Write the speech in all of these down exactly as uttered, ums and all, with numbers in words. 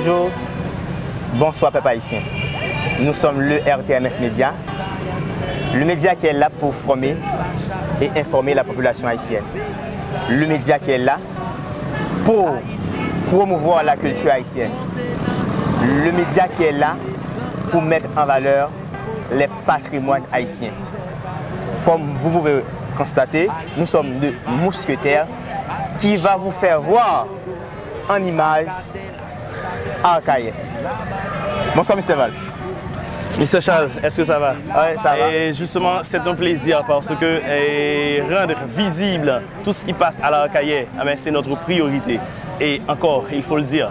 Bonjour, bonsoir peuple haïtien. Nous sommes le R T M S Média, le média qui est là pour former et informer la population haïtienne. Le média qui est là pour promouvoir la culture haïtienne. Le média qui est là pour mettre en valeur les patrimoines haïtiens. Comme vous pouvez constater, nous sommes deux mousquetaires qui va vous faire voir en images Arcahaie. Bonsoir, Mister Val. Mister Charles, est-ce que ça va? Ouais, ça va. Et justement, c'est un plaisir parce que, eh, rendre visible tout ce qui passe à l'Arcahaie, eh ben, c'est notre priorité. Et encore, il faut le dire.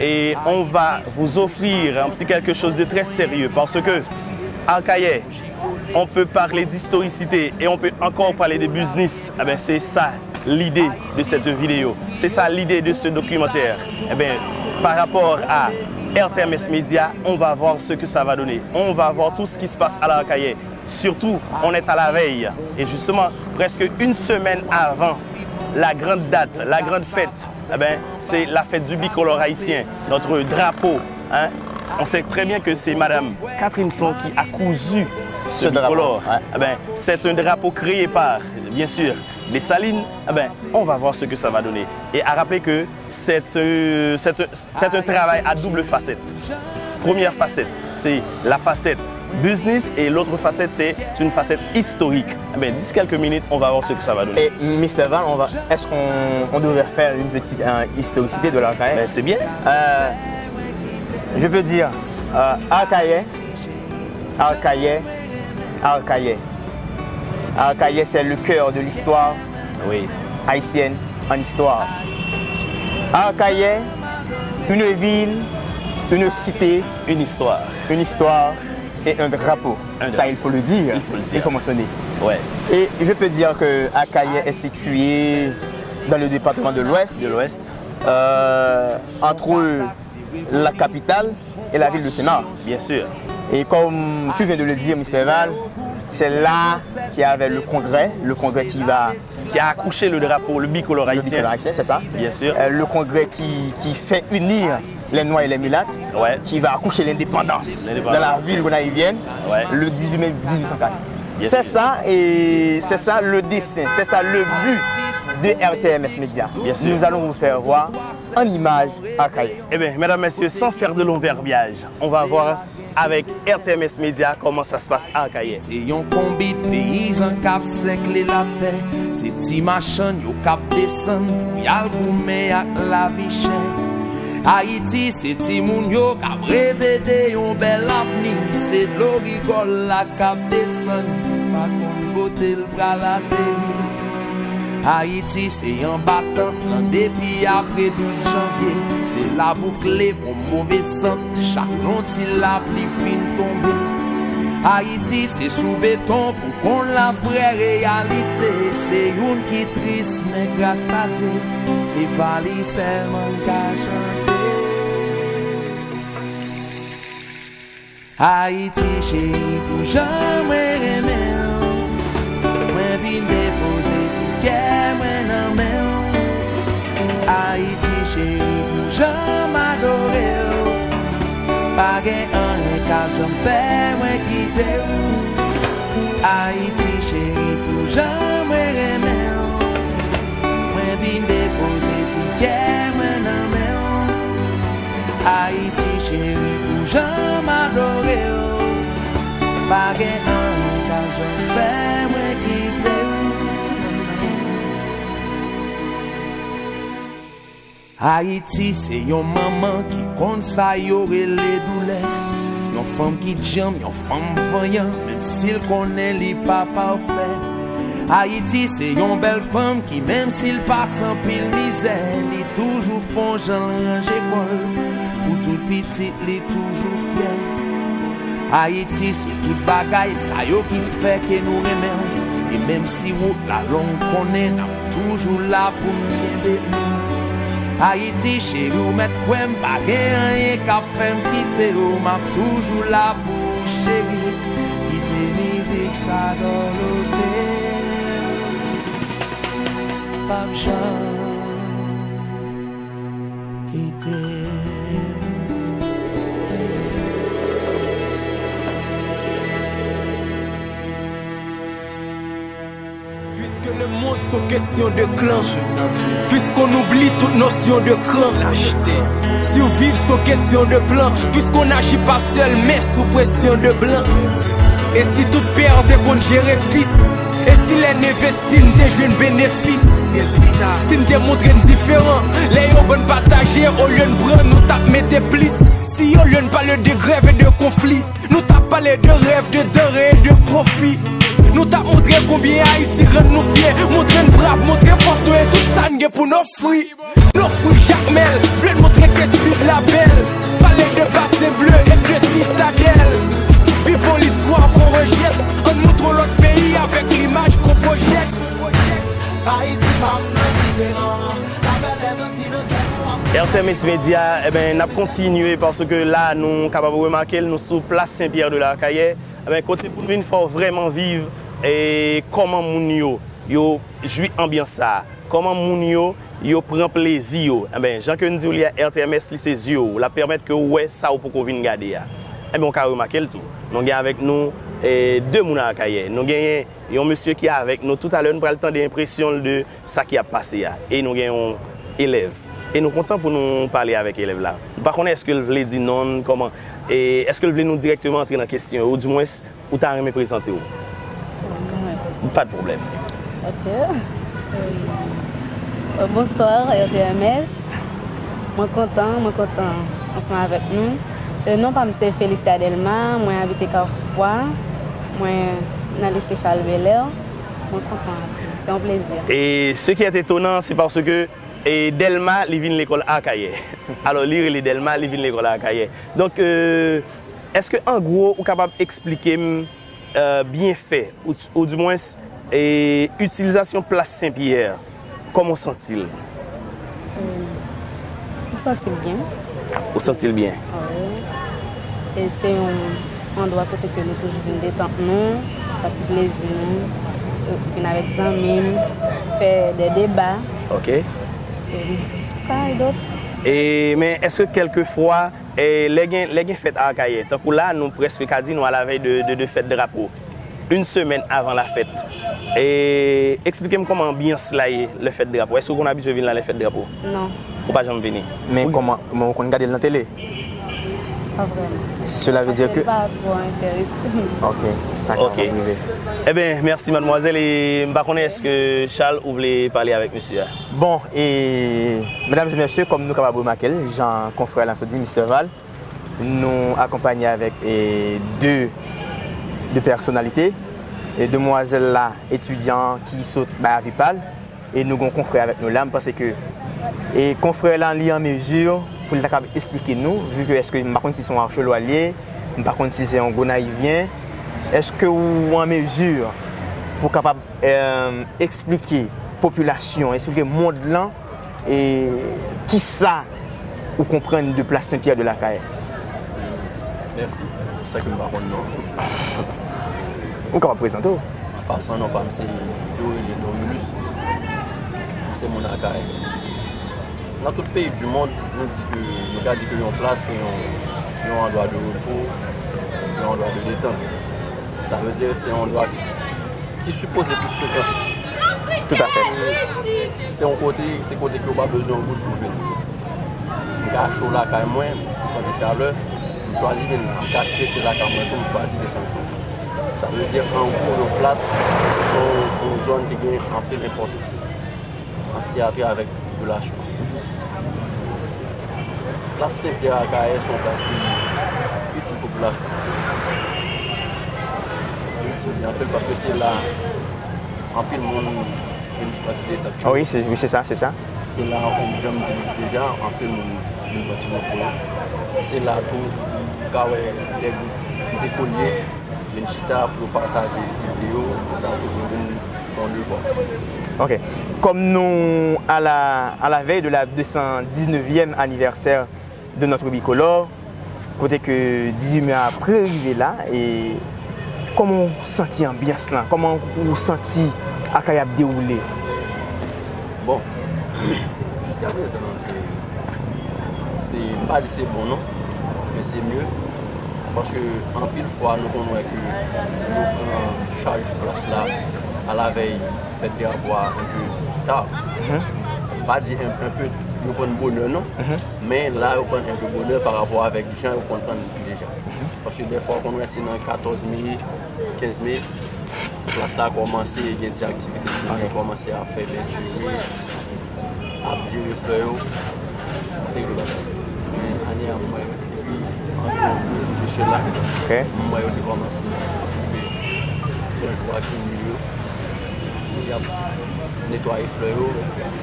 Et on va vous offrir un petit quelque chose de très sérieux parce que Arcahaie, on peut parler d'historicité et on peut encore parler de business. Eh ben, c'est ça l'idée de cette vidéo. C'est ça l'idée de ce documentaire. Eh ben, par rapport à R T M S Média, on va voir ce que ça va donner. On va voir tout ce qui se passe à l'Arcahaie. Surtout, on est à la veille. Et justement, presque une semaine avant la grande date, la grande fête, eh ben, c'est la fête du bicolore haïtien, notre drapeau, hein. On sait très bien que c'est Madame Catherine Flon qui a cousu ce bicolore. Eh ben, c'est un drapeau créé par, bien sûr, Dessalines. Eh ben, on va voir ce que ça va donner. Et à rappeler que c'est, euh, c'est, c'est un travail à double facette. Première facette, c'est la facette business et l'autre facette, c'est une facette historique. Eh ben, d'ici quelques minutes, on va voir ce que ça va donner. Et Mister Val, on va, est-ce qu'on on devrait faire une petite, euh, historicité de l'Arcahaie? Ben, c'est bien. Euh, je peux dire, euh, Arcahaie, Arcahaie, Arcahaie. Arcahaie, c'est le cœur de l'histoire, oui, haïtienne en histoire. Arcahaie, une ville, une cité, une histoire, une histoire et un drapeau. Un drapeau. Ça, il faut le dire. Il faut le dire. Il faut mentionner. Ouais. Et je peux dire que Arcahaie est située dans le département de l'Ouest. De l'Ouest. Euh, entre la capitale et la ville de Sennar. Bien sûr. Et comme tu viens de le dire, Mister Val, c'est là qu'il y avait le congrès, le congrès qui va... Qui a accouché le drapeau, le bicolore haïtien. Le bicolore haïtien, c'est ça. Bien sûr. Euh, le congrès qui, qui fait unir les Noirs et les Mulattes, ouais, qui va accoucher l'indépendance dans la ville gonaïvienne, ouais, le dix-huit mai mille huit cent quatre. Bien sûr. C'est ça, et c'est ça le dessein, c'est ça le but de R T M S Média. Bien sûr. Nous allons vous faire voir en image Arcahaie. Eh bien, mesdames, messieurs, sans faire de long verbiage, on va voir avec R T M S Média comment ça se passe à Arcahaie. Se yon konbit peyizan k ap sèkle latè. Se ti machann yo k ap desann pou y al goumen ak lavi chè. Ayiti, se timoun yo k ap reve de yon bèl avni. Se dlo rigòl la k ap desann, pa konn kote l pral ateri. Ayiti, se anba tant lan depi apre douz janvye. Se la bouk leve yon move sant chak yon ti lapli fin tonbe. Ayiti, se sou beton pou konn la vrè reyalite. Se youn ki tris, men gras a Dye, se pa li sèlman n ka chante. Ayiti cheri, pou jan mwen renmen w, mwen vin depoze ti kè mwen nan men w. Ayiti cheri, pou jan m adore w, pa gen anyen k ap janm fè mwen kite w. Ayiti cheri, pou jan mwen renmen w, mwen vin depoze ti kè mwen nan men w. Ayiti cheri, pou jan m adore w, pa gen anyen k ap janm fè mwen kite w. Ayiti se yon manman ki konn sa yo rele doulè. Yon fanm ki djanm, yon fanm vanyan, menm si l konnen li pa pafè. Ayiti se yon bèl fanm ki, menm si l pase anpil mizè, li toujou fè yon jan l ranje kò l pou tout pitit li toujou fyè. Ayiti se tout bagay sa yo ki fè ke nou renmen w. E menm si wout la long, konnen n ap toujou la pou n kenbe nou. Ayiti cheri, w mèt kwè m, pa gen anyen k ap fè m kite w. M ap toujou la pou ou cheri. Kite mizik sa dòlote, p ap janm kite. Que le monde sont question de clan, puisqu'on oublie toute notion de cran. Survivre sont question de plan, puisqu'on n'agit pas seul mais sous pression de blanc. E si tout pè te konn jere fis, e si lè n envesti n te jwenn benefis, si n te montre n diferan, lè yo bann pataje olye n pran nou t ap mete plis. Si olye n pale de grèv e de konfli, nou t ap pale de rèv, de danre e de pwofi. Nou t ap montre konbyen Ayiti rann nou fyè, montre n brav, montre fòs nou e tout sa n gen pou n ofri. N ofri Jakmèl, vle n montre ke Sid la bèl. Pale de Basen Ble e de Sitadèl. Vivons l'histoire qu'on rejette, ann montre w lòt peyi avèk limaj qu'on projette. Ayiti pa m nan diferan. R T M S Media, eben, n ap kontinye paske la nou kapab remake l, nou sou plas Sen Pyè de Lakayè, eben, kote pou n vin fè w vrèman viv e kòman moun yo, yo jwi anbyans sa a, kòman moun yo, yo pran plezi yo. Eben, jan ke n di w li a, R T M S li se zye w, l ap pèmèt ke w wè sa w poko vin gade a. Eben, w ka remake l tou. Nou gen avèk nou e, de moun Akayè. Nou genyen yon mesye ki avèk nou toutalè, nou pral tande enpresyon l de sa ki ap pase a. E nou gen yon elèv. E nou kontan pou nou pale avèk elèv la. M pa konnen èske l vle di non l, kòman, e èske l vle nou dirèkteman antre nan kesyon yo, oudimwens, ou ta renmen prezante w? Pa de pwoblèm. Ok. Euh, bonswa, R T M S. Mwen kontan, mwen kontan ansanm avèk nou. Euh, non pa m se Felicia Delma, mwen abite Kafou Bwa, mwen nan lise Charles Belair. Mwen kontan anpil. Se yon plezi. E ce qui est étonnant, c'est parce que e, Delma, li vin lekòl Akayè. Alò, li rele Delma, li vin lekòl Akayè. Donk, e, èske an gwo ou kapab eksplike m e, byenfè, ou, oudimwens, e, itilizasyon plas Sen Pyè, kòman w santi l? M santi l byen. Ou santi l byen? Wi. E se yon andwa kote ke nou toujou vin detant nou, pran ti plezi nou, vin avèk zanmi m, fè de deba. Ok. E sa e dòt. E, men èske kèlkefwa, e, lè gen, lè gen fèt Akayè, tankou la, nou prèske ka di nou alavèy de, de, de fèt drapo. Une semaine avant la fête. E eksplike m kòman anbyans la ye lè fèt drapo. Èske w konn abitye vin la lè fèt drapo? Non. Ou pa janm vini? Men kòman, men ou konn gade l nan tele? Pa vrèman. Cela veut dire que Paske l pa twò enterese m. Ok, sa ka Ok. Rive. Eben, mèsi madmwazèl. E m pa konnen èske Charles ou vle pale avèk mesye a? Bon, e medam e mesye, kòm nou kapab remake l, jan konfrè la sot di, Mister Val, nou akonpanye avèk e, de, de pèsonalite. E demwazèl la, etidyan ki sot bay avi pa l, e nou gen yon konfrè avèk nou la. M panse ke e konfrè la, li an mezi pou l ta kapab eksplike nou, vi ke èske m pa konn si se yon Achelwa l ye, m pa konn si se yon Gonayivyen, èske ou an mezi pou w kapab e, eksplike popilasyon, eksplike mond lan e kisa ou konprann de plas Sen Pyè de Lakayè? Mèsi. Sa ke m pa konn non. Ou kapab prezante w. An pasan, non pa m se, yo rele Dorulus. M se moun Akayè. Nan tout peyi di mond, nou di ke, nou ka di ke yon plas se yon, yon andwa de repo, yon andwa de detant. Sa vle di se yon andwa ki, ki sipoze plis ke tan. Toutafè. Se yon kote, se kote ke w pa bezwen yon goud pou vin. M ka cho lakay mwen, m santi chalè, m chwazi vin la. M ka strese lakay mwen tou, m chwazi desann sou plas. Sa vle di, an gwo, yon plas se yon, yon zòn ki gen anpil enpòtans an se ki a travè avèk popilasyon. Plas Sen Pyè Akayè se yon plas ki itil popilasyon. Itil li anpil paske se la anpil moun vin pran ti detant yo. Wi, se wi, se sa, se sa. Se la, kòm jan m di l deja, anpil moun vin pran ti repo yo. Se la tou ou ka wè de gwoup ekolye vin chita pou yo pataje ide yo, sa tou pou vin fè yon devwa. Ok. Kòm nou à la, à la veille de la deux cent dix-neuvième anniversaire de notre bicolore, kote ke dizuit me a pre rive la, e kòman w santi anbyans lan? Kòman ou santi Akayè ap dewoule? Bon, jiska prezan, se, m pa di se bon non, men se mye. Paske anpil fwa nou konn wè ke yo pran chaj plas la Lavèy fèt drapo a enpe ta. M pa di en- enpe yo pran bonè non, men la yo pran enpe bonè pa rapò avèk jan yo konn pran li deja. Paske dèfwa w konn wè se nan katòz me, kenz me, plas la kòmanse gen ti aktivite, yo kòmanse ap fè pentire, ap jere flè yo. Se gwo bagay. Men ane a, m wè, depi anviwon de, de sela, m wè yo te kòmanse okipe twa, twa kin yo. Y ap netwaye flè yo.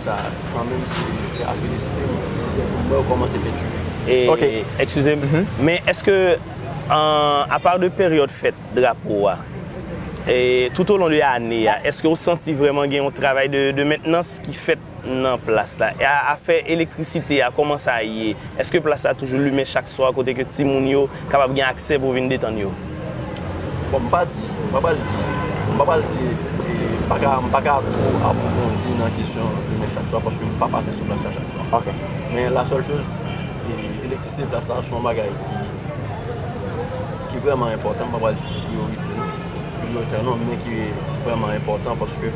Sa, kanmenm, se, se a felisite. M wè yo kòmanse pentire. E, eskize m, men èske, an, apa de peryòd fèt drapo a, e, tout o lon de ane a, èske w santi vrèman gen yon travay de, de mentnans ki fèt nan plas la? E a, afè elektrisite a, kòman sa ye? Èske plas la toujou limen chak swa kote ke timoun yo kapab gen aksè pou vin detann yo? Bon, m pa di, m pa pral di, m pa pral di, e, m pa ka, m pa ka twò apwofondi nan kesyon limen chak swa, paske m pa pase sou plas la chak swa. Men la sèl choz, e, elektrisite plas la se yon bagay ki, ki vrèman enpòtan, m pa pral di ki priyorite non, priyoritè non, men ki vrèman enpòtan paske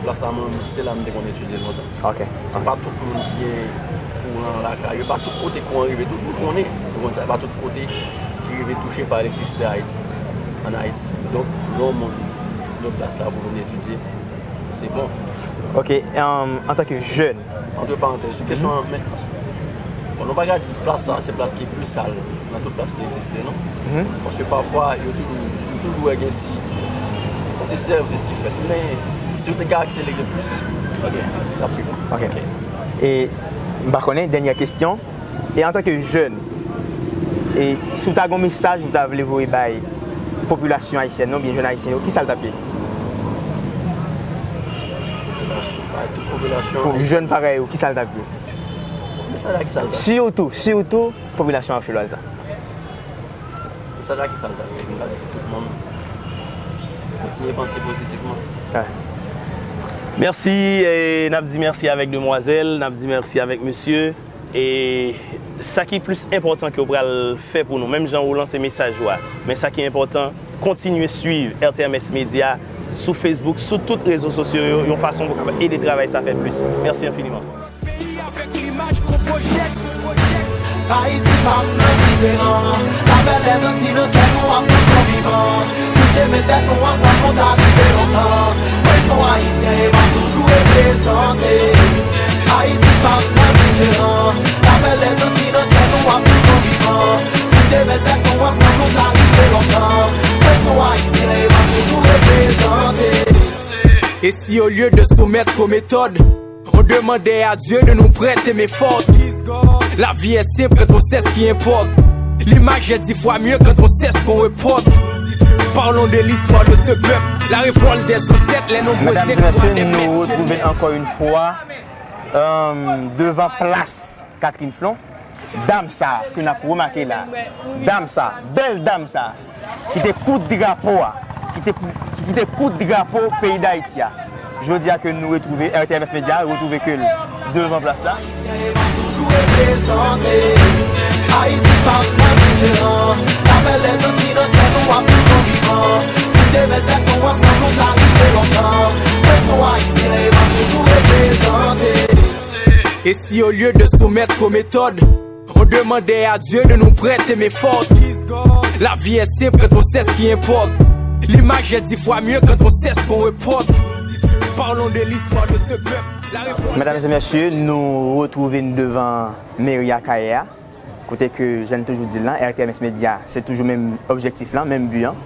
plas la, mwen, se la m te konn etidye lontan. Se pa tout moun ki gen kouran lakay yo, pa tout kote kouran rive, tout moun konnen, ou konn sa, pa tout kote ki rive touche pa elektrisite Ayiti, ann Ayiti. Donk, lè yon moun lòt plas la pou vin etidye, se bon. Ok, antanke jèn, Antre parantèz, sou kesyon an, men, bon, nou pa ka di plas sa, se plas ki pli sal nan tout plas ki egziste, non? Paske pafwa, yo toujou, yo toujou wè gen ti, ti sèvis ki fèt. Men, si yo te ka akselere plis, li t ap pi bon. Ok. E, m pa konnen, dènyè kesyon. E antanke jèn, e si w ta gen yon mesaj ou ta vle voye bay popilasyon ayisyèn nan, oubyen jèn ayisyen yo, kisa l t ap ye? Bay tout popilasyon ayisyèn. Pou jèn parèy ou, kisa l t ap ye? Mesaj la, kisa l t ap ye? Sitou, sitou popilasyon aselwaz la. Mesaj la, kisa l t ap ye? M t ap di tout moun kontinye panse pozitivman. Mèsi, e n ap di mèsi avèk demwazèl, n ap di mèsi avèk mesye. E sa ki plis enpòtan ke w pral fè pou nou, menm jan ou lanse mesaj ou a, men sa ki enpòtan, kontinye swiv R T M S Media sou Facebook, sou tout rezo sosyo yo, yon fason pou w kapab ede travay sa fè plis. Mèsi enfiniman. Peyi avèk limaj Kongo Jèn. Ayiti pa m nan diferan. Lavèl lèzanti nan kè nou ap toujou vivan. Si n te met tèt nou ansanm, nou ta rive lontan. Mwen se yon Ayisyen e m ap toujou reprezante. Ayiti pa m nan diferan. Lavèl lèzanti nan kè nou ap toujou vivan. Si n te met tèt nou ansanm, nou ta rive lontan. Mwen se yon Ayisyen e m ap toujou reprezante. Et si au lieu de soumettre aux méthodes, on demandait à Dieu de nous prêter main forte. La vie est simple quand on sait ce qui importe. L'image est dix fois mieux quand on sait ce qu'on reporte. Parlons de l'histoire de ce peuple, la révolte des ancêtres, les nombreux Medam e mesye, nou retwouve n ankò yon fwa, euh, devan plas Catherine Flon. Dam sa ke n ap remake la, dam sa, bèl dam sa, ki te koud drapo a, ki te, ki te koud drapo peyi Dayiti a. Jodi a ke nou retwouve, R T M S Media retwouve ke l devan plas la. Ayiti pa m nan diferan. Lavèl lèzanti nan kè nou ap toujou vivan. Si n te met tèt nou ansanm, nou ta rive lontan. Mwen se yon Ayisyen e m ap toujou reprezante. Et si au lieu de soumettre aux méthodes, on demandait à Dieu de nous prêter main forte. La vie est simple quand on sait ce qui importe. L'image est dix fois mieux quand on sait ce qu'on reporte. Parlons de l'histoire de ce peuple. La révolte Medam e mesye, nou retwouve n devan meri Akayè a, kote ke, jan n toujou di l lan, R T M S Media, se toujou menm objektif lan, menm bi an.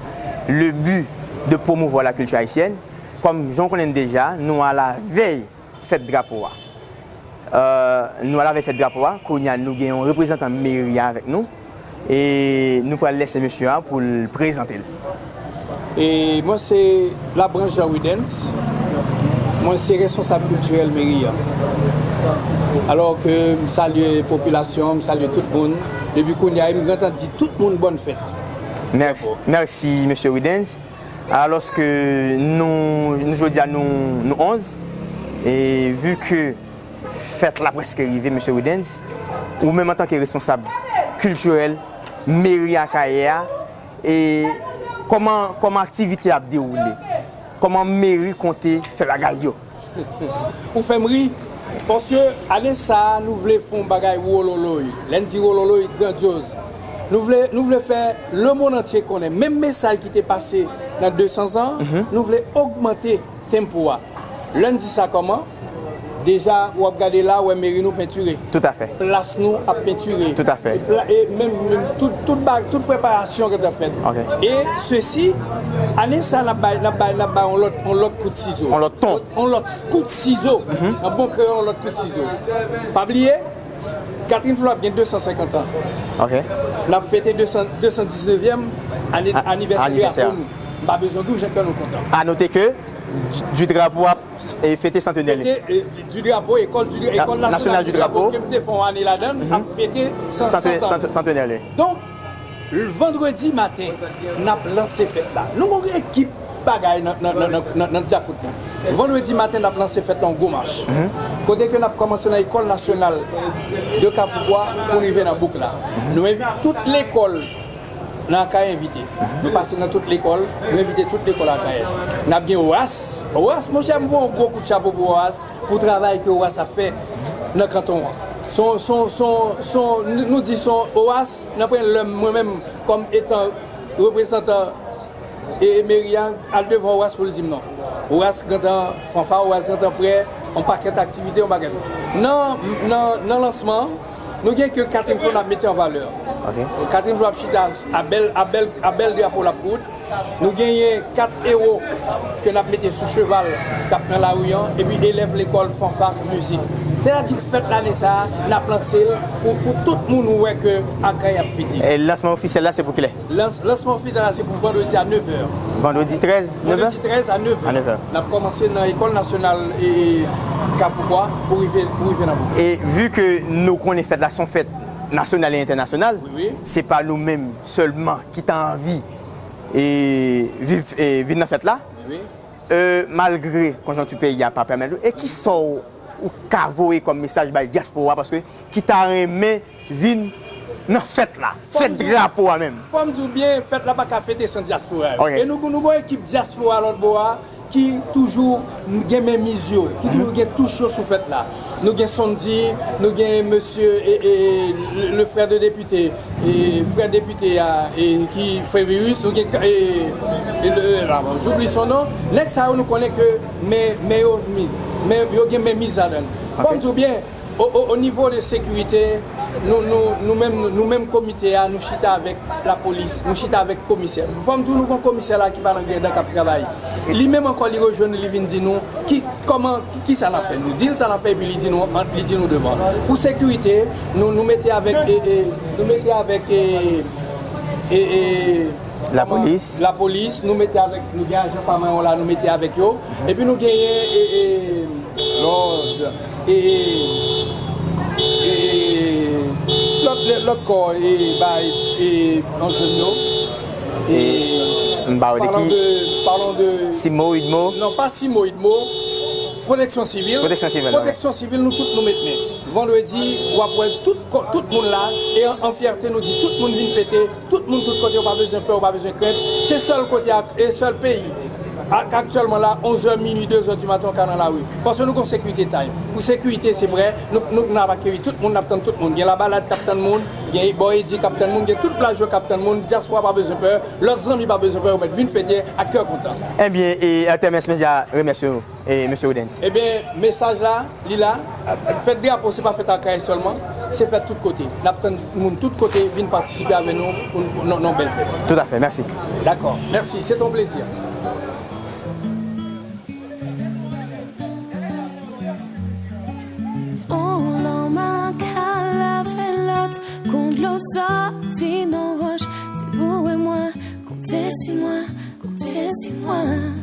Le but de promouvoir la culture haïtienne. Kòm jan w konnen n deja, nou a la vèy fèt drapo a. Euh, nou a la vèy fèt drapo a, kounye a nou gen yon reprezantan meri a avèk nou. E nou pral lese mesye a pou l prezante l. E mwen se Labranche Jean Widens. Mwen se responsab kiltirèl meri a. Alò ke m salye popilasyon, m salye tout moun. Depi kounye a, e m gentan di tout moun bòn fèt. Mèsi, mèsi, mesye Widens. Alòske nou, nou jodi a nou, nou onz, e vi ke fèt la prèske rive, mesye Widens, ou menm antanke responsab kiltirèl meri Akayè a, e kòman, kòman aktivite a ap dewoule? Kòman meri konte fè bagay yo? Ou fè m ri, paske ane sa a, nou vle fè yon bagay wololoy. Lè n di wololoy, grandyoz. Nou vle, nou vle fè lemonn antye konnen. Menm mesaj ki te pase nan de san zan an, nou vle ogmante tempo a. Lè n di sa kòman? Deja, w ap gade la, w wè meri nou pentire. Toutafè. Plas nou ap pentire. Toutafè. E pla- e menm, menm tout, tout, ba- tout preparasyon ki t ap fèt. Ok. E sesi, ane sa, n ap bay, n ap bay, n ap bay yon lòt, yon lòt kout sizo. Yon lòt ton. Yon lòt kout sizo. An bon kreyòl, yon lòt kout sizo. Pa bliye, Catherine Flo ap gen de san senkant an. Ok. N ap fete de san, de san diznèvyèm ane, A- anivèsè anivèsè. Drapo nou. M pa bezwen di w jan kè nou kontan. A note ke du Drapo ap e, fete santenè li. Fete, e, du Drapo, ekòl, du, ekòl National du Drapeau. Ke m te fè yon ane ladan, ap fete san, Sante- san tan. sante- Santenè li. Donk, vandredi maten, n ap lanse fèt la. Nou gon ekip bagay nan, nan, nan, nan, nan, nan Djakout la. Vandredi maten, n ap lanse fèt la yon gwo mach. Kote ke n ap kòmanse nan Ekòl Nasyonal de Kafou Bwa pou rive nan bouk la. Nou envite tout lekòl nan Akayè envite. Nou pase nan tout lekòl, nou envite tout lekòl Akayè. N ap gen Oras. Oras, monchè, m voye yon gwo kout chapo pou Oras, pou travay ke Oras ap fè nan kanton an. Son, son, son, son, nou, nou di son Oras, nan pwen lè mwen menm, kòm etan reprezantan e meri a, al devan Oras pou l di m non. Oras gentan fanfa, Oras gentan prè, yon pakèt aktivite, yon pakèt. Nan, nan, nan lansman an, nou gen ke Catherine Flo n ap mete an valè. Ok. Catherine Flo ap chita a bèl, a bèl, a bèl drapo l ap koud. Nou genyen kat ewo ke n ap mete sou cheval k ap nan lari an, epi elèv lekòl fanfa mizik. Sètadi fèt lane sa a, n ap lanse l pou, pou tout moun wè ke Akayè ap fete. E lansman ofisyèl la, se pou kilè? Lans, lansman ofisyèl la, se pou vandredi a nevè. Vandredi trèz, nevè? Vandredi trèz a nevè. A nevè. N ap kòmanse nan Ekòl Nasyonal e Kafou Bwa pou rive, pou rive nan bouk. E vu ke nou konnen fèt la se yon fèt nasyonal e entènasyonal, Wi, wi. Se pa nou menm sèlman ki ta anvi e viv, e vin nan fèt la. Wi. E, malgre konjonkti peyi a pa pèmèt ou, e kisa w ou ka voye kòm mesaj bay dyaspora, paske ki ta renmen vin nan fèt la, fèt drapo a menm? Fò m di w byen, fèt la pa ka fete san dyaspora yo. Ok. E nou, nou gon ekip dyaspora lòt bò a ki toujou gen menmiz yo, ki toujou gen touch yo sou fèt la. Nou gen Sondy, nou gen mesye e, e, le, le frè de depite, e frè depite a, e ki Frévirus, nou gen e, e le, la, bon, j'oublie son nom. Nèg sa yo nou konnen ke men, men yo, men yo gen menmiz ladan l. Fò m di w byen, o, o, o nivo de sekirite, nou, nou, nou menm, nou menm komite a, nou chita avèk lapolis, nou chita avèk komisè. Fò m di w, nou gon komisè la ki pa nan griyen dan k ap travay. Li menm ankò, li rejwenn nou, li vin di nou ki, kòman, ki, ki sa n ap fè. Nou di l sa n ap fè, epi li di nou, li di nou devan. Pou sekirite, nou, nou mete avèk, e, e, nou mete avèk, e, e, e, Lapolis. Lapolis, nou mete avèk, nou gen ajan pa manyon la, nou mete avèk yo. Epi nou genyen, e, e, lòd, e, e, lòt, lòt kò, e, bay, e, nan zòn yo. E, m pa wè de Parlons ki de, parlons de Simo, Idmo. Non, pa Simo, Idmo. Pwoteksyon sivil. Pwoteksyon sivil, wi. Pwoteksyon sivil, nou tout nou met men. Vandredi, w ap wè tout, kò- tout moun la, e an, an fyète, nou di tout moun vin fete, tout moun tout kote, w pa bezwen pè, w pa bezwen krent. Se sèl kote ak, e sèl peyi. Ak, aktyèlman la, onz è, minui, de zè di maten, w ka nan lari. Paske nou gon sekirite time. Pou sekirite, se vrè, nou, nou, n ap akeyi tout moun, n ap tann tout moun. Gen Labalad k ap tann moun, gen bò Edi k ap tann moun, gen tout plaj yo k ap tann moun, dyaspora pa bezwen pè, lòt zanmi pa bezwen pè, yo mèt vin fete ak kè kontan. Ebyen, e, Artemis Media remèsye w, e, mesye Oudens. Ebyen, mesaj la, li la, fèt drapo se pa fèt Akayè sèlman, se fèt tout kote. N ap tann moun tout kote vin patisipe avè nou pou, pou, nan, nan bèl fèt. Toutafè, mèsi. Dakò, mèsi, se ton plezi. On lanma ka lave lòt, kon dlo sòti nan wòch. Se ou e mwen, konte si mwen, konte si mwen.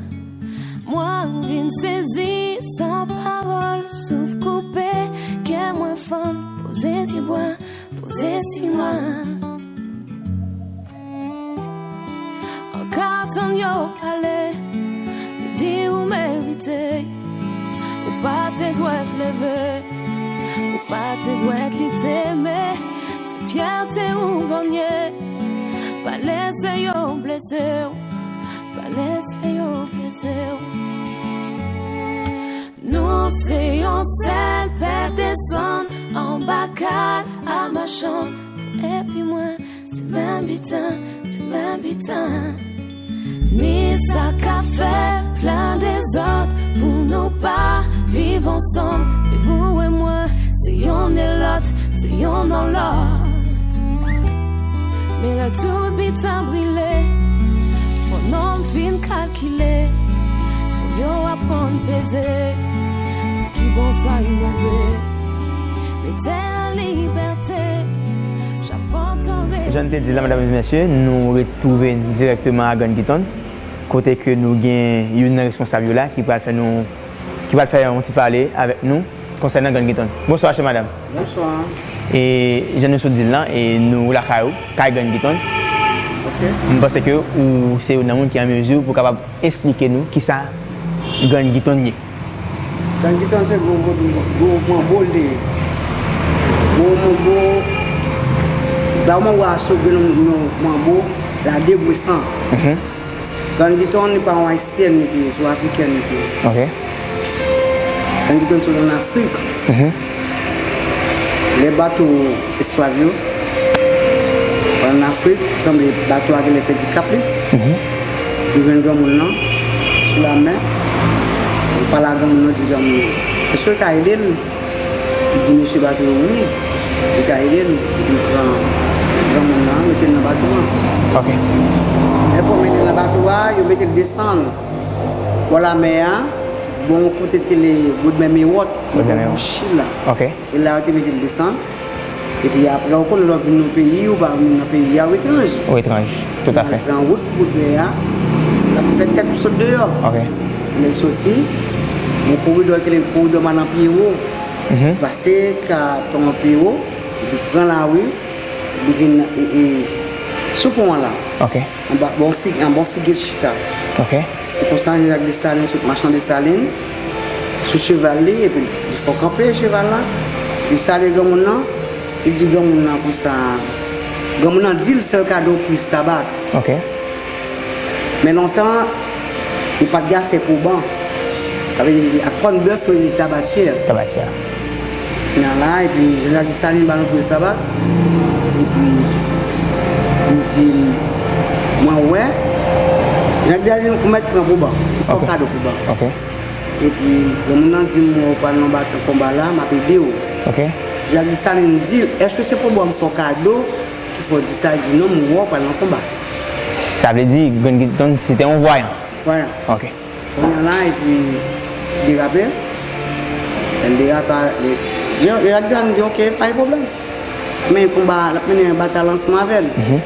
Mwen vin sezi san pawòl, souf koupe, kè mwen fann, poze ti bwa, poze si mwen. An ka tann yo pale, yo di ou merite. Ou pa te dwèt leve, ou pa te dwèt lite, men se fyète ou ganye. Pa lese yo blese w, pa lese yo blese w. Se yon sèl pèp desann anba kal a machann. Epi mwen, se menm biten, se menm biten. Ni sa ka fè plen dezòd pou nou pa viv ansanm. E ou e mwen, se yonn e lòt, se yonn nan lòt. Men lè tout biten brile, fò nonm fin kalkile. Fò yo aprann peze sa ki bon, sa ki move. Mete an libète, jan pòt an rete. Jan n te di la, medam e mesye, nou retwouve n dirèkteman a Grann Giton, kote ke nou gen youn nan responsab yo la ki pral fè nou, ki pral fè yon ti pale avèk nou konsènan Grann Giton. Bonswa, chè madam. Bonswa. E jan nou sot di l lan, e nou lakay ou, kay Grann Giton. Ok. M panse ke ou se youn nan moun ki an mezi pou kapab esplike nou kisa Grann Giton ye. Grann Giton se gwo vodou, gwo manbo l te ye. Gwo manbo, gwo manbo a sot gen yon manbo la degresan. Mhm. Grann Giton li pa yon ayisyèn li te ye, se yon afrikèn li te ye. Ok. Grann Giton sot ann Afrik. Mhm. Lè bato esklav yo ann Afrik, sanble bato a genlè pèdi kap li. Mhm. Li jwenn granmoun nan sou lamè. Li pale a granmoun nan, di granmoun nan, èske w ka ede l? Li di mesye bato yo wi, li ka ede l. Li pran granmoun nan, mete l nan bato a. Ok. Lè pou mete l nan bato a, yo mete l desann bò lamè a, bon kote ki rele Bodmè Mewòt, Bodmè Mewòt. Bò Bouchi la. Ok. E la yo te mete l desann. Epi apre, ou konnen lè w vin nan peyi, ou pa vin nan peyi a, ou etranj. Ou etranj, toutafè. Ou pran wout, wout dèyè a, l ap fè tèt ou sot deyò. Ok. Lè l soti, yon koridò ki rele koridò Madan Pyewo. Mhm. Pase ka Tonton Pyewo, epi pran lari, li vin, e, e, sou pon an la. Ok. Anba, bò fig-, anba figi l chita. Ok. Se konsa Jean Jacques Dessalines sot machan Desalin sou cheval li, epi li fè kanpe cheval la. Li salye granmoun nan, li di granmoun nan konsa, granmoun nan di l fè l kado priz tabak. Ok. Men lontan, li pa t gen afè poban. Sa vle di, ak kòn bèf yo rele tabatyè. Tabatyè. Kounye a la, epi Jean Jacques Dessalines ba nou priz tabak. Epi, li di, mwen wè. Jean Jacques Dessalines, ou mèt pran poban. Ou fè kado poban. Ok. Epi, granmoun nan di m, mwen wè w pral nan batan konba la, m ap ede w. Ok. Jean Jacques Dessalines di l, èske se poban m fè w kado ki fè w di sa? Li di, non, m wè w pral nan konba. Sa vle di, Grann Giton, se te yon vwayan? Vwayan. Ok. Kounye a la, epi derape. Lè l derape, li, yo, yo di, m di, ok, pa gen pwoblèm. Men konba, l ap mennen yon batay ansanm avè l. Mhm.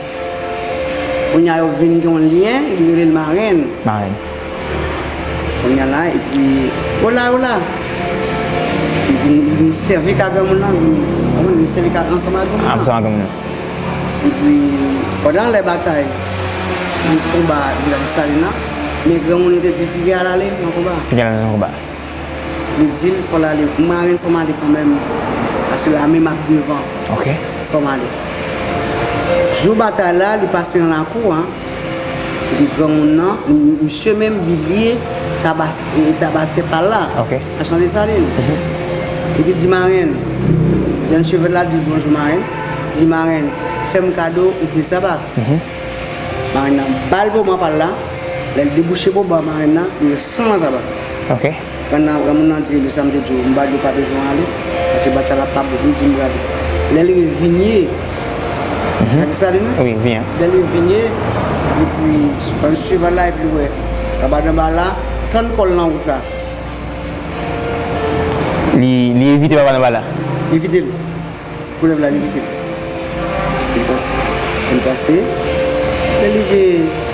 Kounye a, yo vin gen yon lyen, li rele l marenn. Marenn. Kounye a la, epi, ola, ola. Li vin, li vin sèvi ka granmoun nan, vin, vin sèvi ka ansanm ak granmoun nan. Ansanm ak granmoun nan. Epi, pandan lè batay, nan konba Vilaj Desalin nan, men granmoun yo te di, "Piga al ale nan konba." Piga al ale nan konba. Li di l, "Fò l ale, marenn, fò m ale kanmenm, paske lame m ap devan." Ok. "Fò m ale." Jou batay la, li pase nan lakou a, epi granmoun nan, m-, misye menm, li bliye taba-, e, tabatyè pa l la, ok, machann Desalin. Mhm. Epi di marenn, jèn cheval la di, "Bonjou, marenn." Di, "Marenn, fè m kado yon priz tabak." Mhm. Marenn nan ba l poban pa l la. Lè l debouche poban marenn nan, li wè san tabak. Ok. Granmoun nan, granmoun nan di, "Ebyen, sa m te di w, m pa di w pa bezwen ale, paske batay la p ap bon." Li di, "M prale." Lè l rive Vinye, mhm, gade sa li menm? Wi, Vinye. Lè l rive Vinye, epi, pandan cheval la, epi l wè Rabat Anba la, tann kò l nan wout la. Li, li evite Rabat Anba la? Evite l. Koulèv la, li kite l. Li pase. Li pase. Lè li rive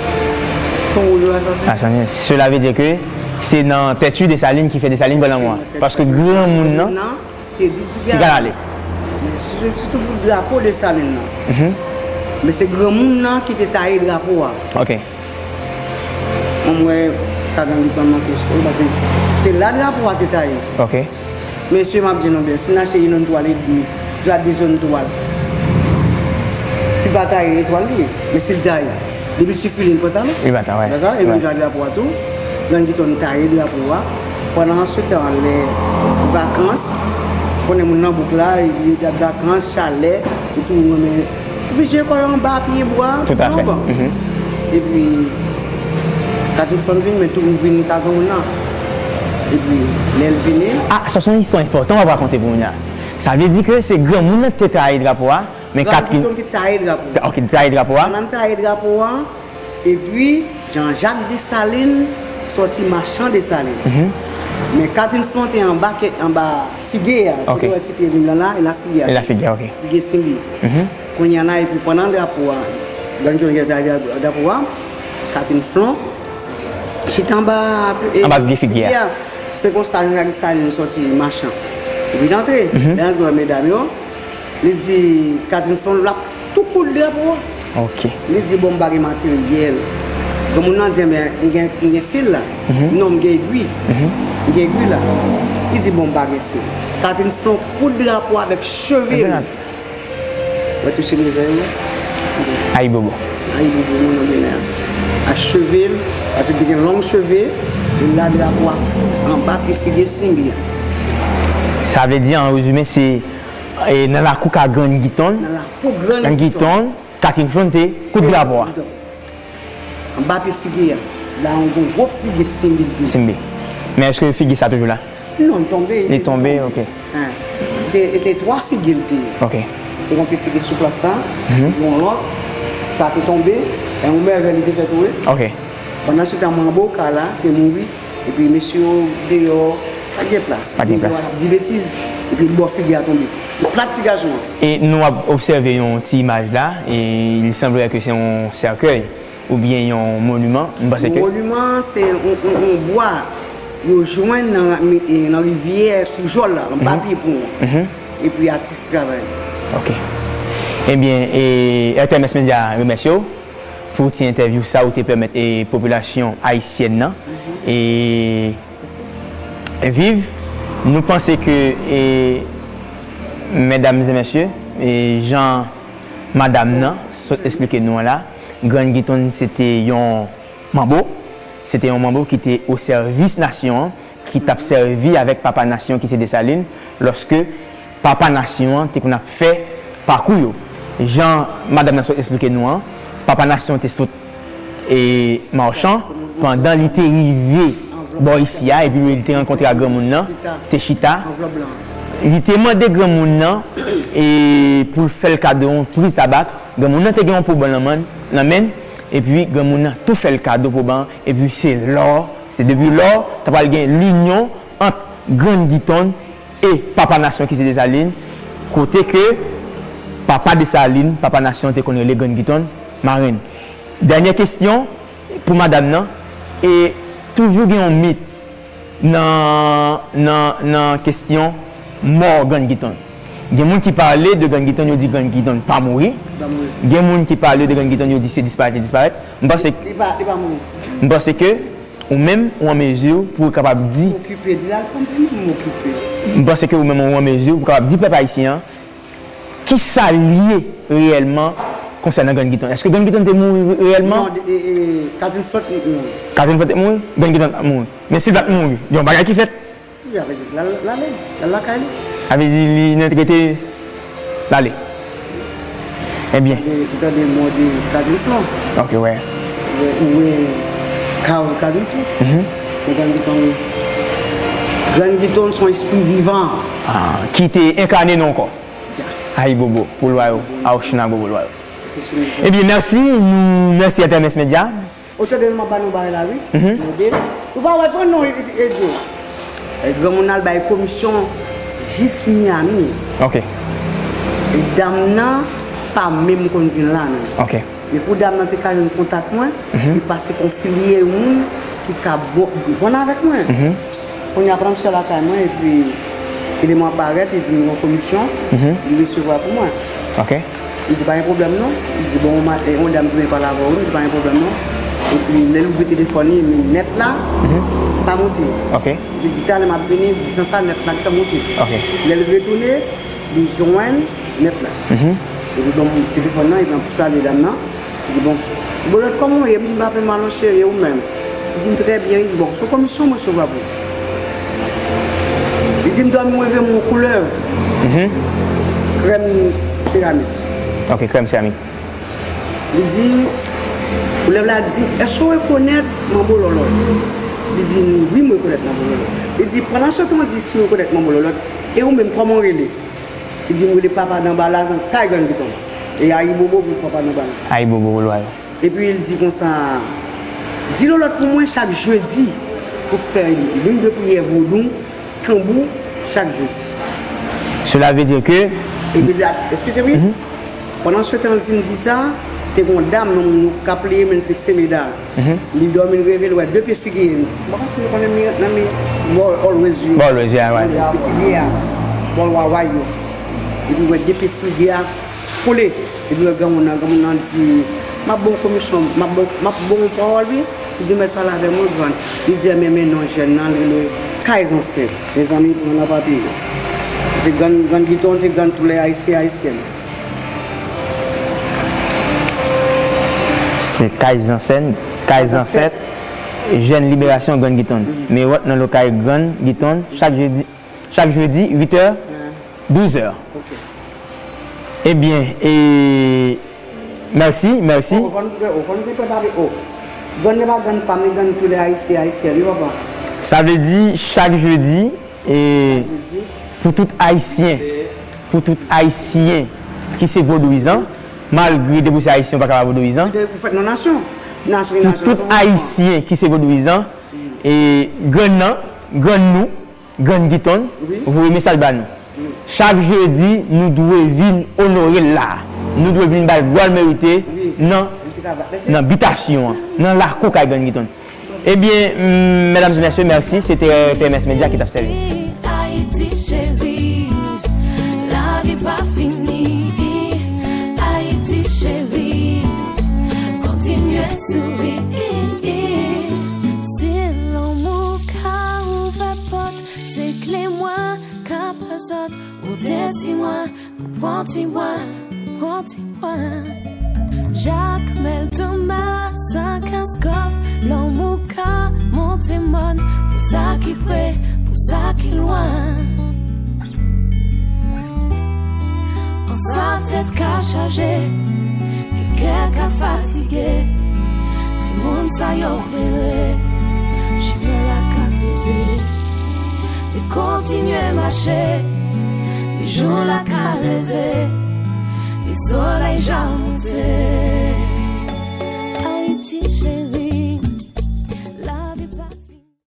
Pon Wouj yo, asasen. Asasen. Cela veut dire que se nan tèt Desalin ki fè Desalin pran lanmò a. Paske granmoun nan, nan te di, "Piga al ale." Men si, sitou pou drapo Desalin nan. Mhm. Men se granmoun nan ki te taye drapo a. Ok. Mwen, mwen, sa Grann Giton manke, paske se la drapo a te taye. Ok. Mesye, m ap di nou byen, si n achte yon zòn twal edmi, dwa de zòn twal, si pa taye etwal li ye, men si l taye, depi si fili l pran talon. Li pran talon, wi. Wè sa, e menm jan drapo a tou, Grann Giton taye drapo a, Pandan se tan, lè vakans, konnen moun nan bouk la, yo dat vakans, chalè, yo tou renmen refijye kò yo anba pye bwa, Tout à fait. anba. Mhm. Epi, Katrifòn vin, men tou vin ka granmoun nan. Epi, lè l vini, Ah, sa se yon istwa enpòtan w ap rakonte pou moun nan. Sa vle di ke se granmoun nan ki te taye drapo a, men Granmoun Katrin ki taye drapo. Ok, taye drapo a. Pandan m taye drapo a, epi Jean-Jacques Dessalines sòti machan Dessalines. Mhm. Men Katrin Flon te anba, ke- anba figye a. Ok. Kote w wè ti pye vin lan la, e la figye a. E la figye a, ok. Figye Simbi. Mhm. Kounye a la, epi pandan drapo a, Grann Kiton ki taye drapo a, Katrin Flon, chita anba, e, Anba pye figye a. figye a. Se konsa Jean-Jacques Dessalines sòti machan. Epi l antre, Mhm. lè l antre wè medam yo, li di Katrin Flon l ap tou koud drapo a. Ok. Li di, "Bon, m pa gen materyèl." Granmoun nan di, "Enben, m gen, m gen fil la." Mhm. "Non, m gen egwi." Mhm. "M gen egwi la." Li di, "Bon, m pa gen fil." Katrin Flon koud drapo a avèk cheve l. Mwen touche mizè yo. Ayibobo. Ayibobo, moun nan gen lè a. A cheve l, paske li te gen long cheve, li la drapo a anba pye figye Simbi a. Sa vle di, an rezime, se, e, nan lakou ka Grann Giton. Nan lakou Grann Giton. Grann Giton, Katrin Flon te koud drapo a. Anba pye figye a, la yon gwo, gwo figye Simbi. Simbi. Men èske figye sa toujou la? Non, li tonbe. Li tonbe, ok. Hein. Te, te twa figye l te ye. Ok. Te yon pye figye sou plas la, Mhm. yon lòt, sa te tonbe, e yon mèvèl li te fè tou, wi. Ok. Pandan se tan, manbo ka la te mouri, epi mesye yo deyò, pa t gen plas. Pa t gen plas. Deyò ap di betiz, epi bò figye a tonbe. Plat ti gason an. E nou ap obsève yon ti imaj la, e li sanble ke se yon sèkèy. Oubyen yon moniman, m panse ke Moniman, se yon, yon, yon bwa yo jwenn nan, nan rivyè Koujòl la, anba Mhm. pye pon an. Mhm. Epi atis travay. Ok. Ebyen, e, R T M S Media remèsye w pou ti entèvyou sa ou te pèmèt, e, popilasyon ayisyèn nan, e, viv. Nou panse ke, e, medam e mesye, e, jan madam nan sot esplike nou an la, Grann Giton se te yon manbo, se te yon manbo ki te o sèvis nasyon an, ki t ap sèvi avèk papa nasyon ki se Desalin, lòske papa nasyon an te konn ap fè pakou yo. Jan madam nan sot esplike nou an, papa nasyon te sot e Marchand, pandan li te rive bò isi a, epi li te rankontre ak granmoun nan, te chita. Li te mande granmoun nan, e, pou l fè l kado yon priz tabak. Granmoun nan te gen yon poban nan men, nan men l, epi granmoun nan tou fè l kado poban an, epi se lò, se depi lò, ta pral gen linyon ant Grann Giton e papa nasyon ki se Desalin, kote ke papa Desalin, papa nasyon te konn rele Grann Giton, marenn. Dènyè kesyon pou madam nan, e toujou gen yon mit nan, nan, nan kesyon mò Grann Giton. Gen moun ki pale de Grann Giton, yo di Grann Giton pa mouri. Pa mouri. Gen moun ki pale de Grann Giton, yo di se disparèt, li disparèt. M panse, Li pa, li pa mouri. M panse ke ou menm, ou an mezi pou w kapab di. Okipe, di la, konprann m okipe. M panse ke ou menm, ou an mezi pou w kapab di pèp ayisyen an, kisa l ye reyèlman konsènan Grann Giton. Èske Grann Giton te mouri reyèlman? Non, e, e, Katrin Flon te mouri. Katrin Flon te mouri? Grann Giton pa t mouri. Men si l pa t mouri, gen yon bagay ki fèt. Wi, avè di, l al, l ale, l al lakay li. Avè di, li nan rete l ale. Ebyen. Ou tande, ou tande mò de Katrin Flon. Ok, wè. Ou wè, ou wè kav Katrin Flon. Mhm. Men Grann Giton, Grann Giton se yon espri vivan. Ah, ki te enkane nan yon kò. Ya. Ayibobo pou lwa yo. Awochina bobo lwa yo. Ebyen, mèsi. Nou mèsi R T M S Media. Otè de nou m ap ba nou bagay la, wi. Mhm. Nou de. Ou pa wè pran non, e, e, Edjo. E, granmoun al bay komisyon jis Miami. Ok. E dam nan pa menm konn vin la, non. Ok. Men pou dam nan te ka jwenn kontak mwen, Mhm. li pase konfilye moun ki ka bo-, vann avèk mwen. Mhm. Kounye a, pandan m sot lakay mwen, epi eleman ap parèt, li di m gen yon komisyon, Mhm. li resevwa pou mwen. Ok. Li di, "Pa gen pwoblèm non." Li di, "Bon, ma-, e, yon dam ki vle pale avè w, wi." M di, "Pa gen pwoblèm non." Epi, lè l ouvri telefòn li, men nèt la, Mhm. pa monte. Ok. Li di, "Talè m ap vini," di, "san sa nèt la gentan monte." Ok. Lè l retounen, li jwenn nèt la. Mhm. Epi, bon, telefòn nan, epi, an pou salye dam nan. Li di, "Bon, Bolòt, kòman w ye?" M di, "M pa pi mal non, cheri, e ou menm?" Li di m, "Trè byen." Li di, "Bon, se yon komisyon m resevwa pou ou." Li di m dòmi m reve m yon koulèv. Mhm. Krèm seramik. Ok, krèm seramik. Li di, koulèv la di, èske w rekonèt Manbo Lòlòt? Li di, wi, m rekonèt Manbo Lòlòt. Li di, pandan se tan w di si w rekonèt Manbo Lòlòt, e ou menm, kòman w rele? Li di, m rele Papa Danbala, kay Grann Giton. E ayibobo pou Papa Danbala. Ayibobo pou lwa yo. Epi l di konsa, di Lòlòt pou mwen chak jedi pou fè liy de priyè vodou, tanbou, chak jedi. Cela veut dire que... Epi la, eskize wi. Mhm. Pandan se tan l fin di sa, te gen yon dam nan moun k ap leye men se Semeda. Mhm. Li dòmi l reve l wè de pye figi l. M pa konn si nou konnen mi nan mi bò always yo. Bò always, yeah, right. De pye figi a. Bò waway yo. Epi l wè de pye figi a kole. Epi lè granmoun nan, granmoun nan di, m ap ba w komisyon, m ap ba w, m ap ba w yon pawòl wi. Li di, mèt pale avè mwen, grann. Li di, men, men non jèn nan, li rele kay zansèt. Mezanmi, pran nan papye yo. Se grann, grann Giton, se grann tou lè ayisyen, ayisyèn. Se kay zansèt, kay zansèt, jèn liberasyon Grann Giton. Men wòt nan lokay Grann Giton, chak jedi, chak jedi, uit è, douz è. Ok. Ebyen, e, mèsi, mèsi. Oh, ou konn, ou konn ki prepare, oh. Grann nan pa grann pa m, li grann tou lè ayisyen, ayisyèn, wi, papa. Sa vle di, chak jedi, e, pou tout ayisyen, pou tout ayisyen ki se vodouyizan, malgre depi w se ayisyen, ou pa ka pa vodouyizan. Pou tout ayisyen ki se vodouyizan, e, grann nan, grann nou, Grann Giton, wi, voye mesaj ba nou. Wi. Chak jedi, nou dwe vin onore l la. Nou dwe vin ba l glwa l merite, wi, nan, nan bitasyon an, nan lakou kay Grann Giton. Ebyen, mm, medam e mesye, mèsi. Se te T M S Media ki t ap sèvi. Ayiti cheri, lavi pa fini. Ayiti cheri, kontinye souri. Si lanmou ka ouvè pòt, se kle mwen ka ba zòt. Ou desi mwen, ou pran ti mwen, ou pran ti mwen. Jakmèl, Toma, Sankans, Kòf, lanmou ka monte mòn. Pou sa ki pre, pou sa ki lwen. Ansanm tèt ka chaje, ke kè ka fatige. Timoun sa yo klere, chimen la ka peze. Li kontinye mache, li jou la ka leve, li solèy ja monte.